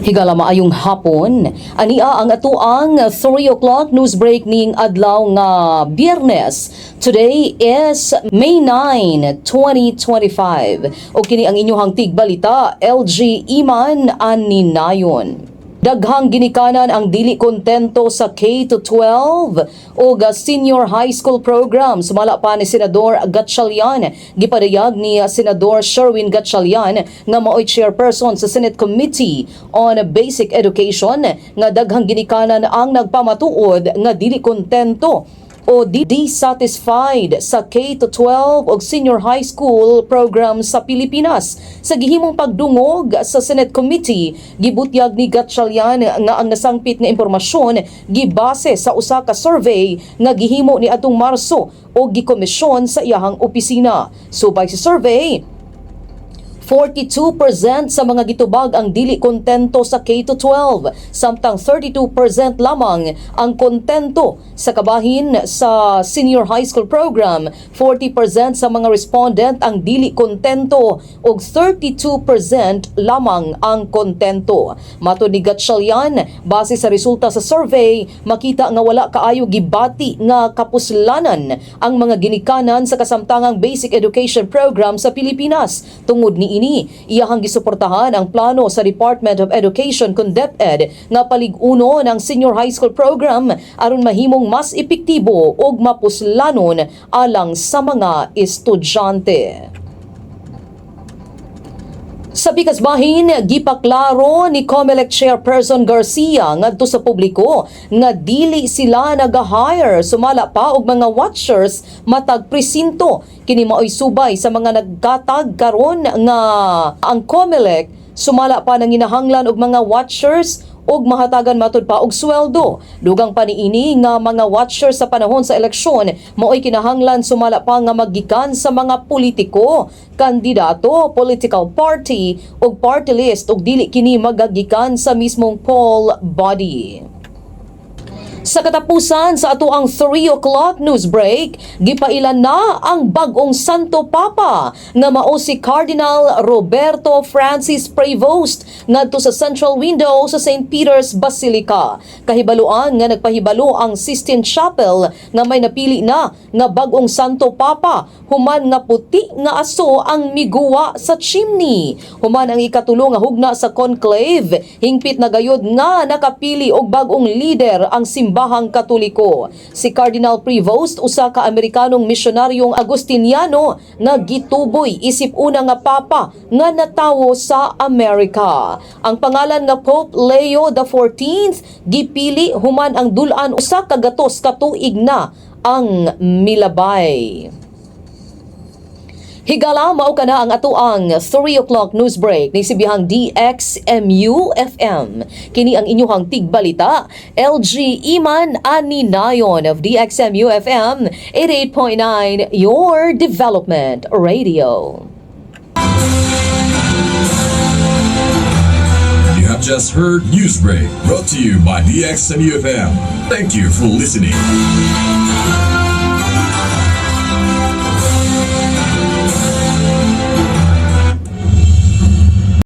Higala, maayong hapon. Ania ang atoang 3 o'clock news break ning adlaw nga Biyernes. Today is May 9, 2025. O kini ang inyong tigbalita, LG Iman Aninayon. Daghang ginikanan ang dili kontento sa K-12 o senior high school program. Sumala pa ni Senador Gatchalian. Gipadayag ni Senador Sherwin Gatchalian nga maoy chairperson sa Senate Committee on Basic Education nga daghang ginikanan ang nagpamatuod nga dili kontento o dissatisfied sa K-12 o senior high school program sa Pilipinas. Sa gihimong pagdungog sa Senate Committee, gibutyag ni Gatchalian nga ang nasangpit nga impormasyon gibase sa usa ka survey nga gihimo ni atong Marso o gikomisyon sa iyahang opisina. Subay sa survey, 42% sa mga gitubag ang dili kontento sa K-12, samtang 32% lamang ang kontento sa kabahin sa senior high school program. 40% sa mga respondent ang dili kontento ug 32% lamang ang kontento. Matod ni Gatchalian, base sa resulta sa survey, makita nga wala kaayo gibati nga kapuslanan ang mga ginikanan sa kasamtangang basic education program sa Pilipinas. Tungod niini, iyahang gisuportahan ang plano sa Department of Education kun DepEd nga palig-uno ng senior high school program aron mahimong mas epektibo ug mapuslanon alang sa mga estudyante. Sa pikas bahin, gipaklaro ni COMELEC Chairperson Garcia ngadto sa publiko nga dili sila nag-hire sumala pa og mga watchers matag presinto. Kini maoy subay sa mga nagkatag karon nga ang COMELEC sumala pa nanginahanglan og mga watchers ug mahatagan matud pa og sweldo. Dugang pa niini nga mga watchers sa panahon sa eleksyon maoy kinahanglan sumala pa nga maggikan sa mga politiko, kandidato, political party ug party list ug dili kini magagikan sa mismong poll body. Sa katapusan sa ato ang 3 o'clock news break, gipailan na ang bag-ong Santo Papa nga mao si Cardinal Roberto Francis Prevost ngadto sa central window sa St. Peter's Basilica. Kahibaluan nga nagpahibalo ang Sistine Chapel nga may napili na nga bag-ong Santo Papa human nga puti nga aso ang miguwa sa chimney. Human ang ikatulo nga hugna sa conclave, hingpit na gayod nga nakapili og bag-ong leader ang Simbahang Katoliko. Si Cardinal Prevost, usa ka Amerikanong misyonaryong Agustiniano nga gituboy isip una nga papa nga natawo sa Amerika. Ang pangalan nga Pope Leo XIV gipili human ang dul-an 100 ka tuig na ang milabay. Higala, mao kana ang atoang 3 o'clock news break ni sibihang DXMU FM. Kini ang inyuhang tigbalita, LG Iman Aninayon of DXMU FM 88.9, your development radio. You have just heard Newsbreak, brought to you by DXMUFM. Thank you for listening.